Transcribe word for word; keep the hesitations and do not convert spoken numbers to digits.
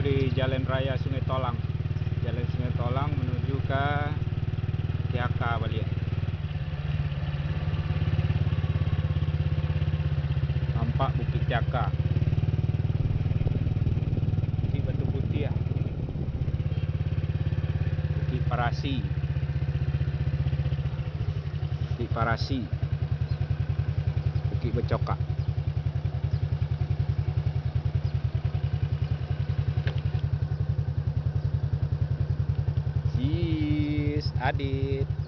Di Jalan Raya Sungai Tolang. Jalan Sungai Tolang manuju ka Tiaka baliak. Nampak Bukik Tiaka. Bukik Batu Putiah. Bukik Parasi. Bukik Parasi. Bukik Bacokak. Cheers, Adit.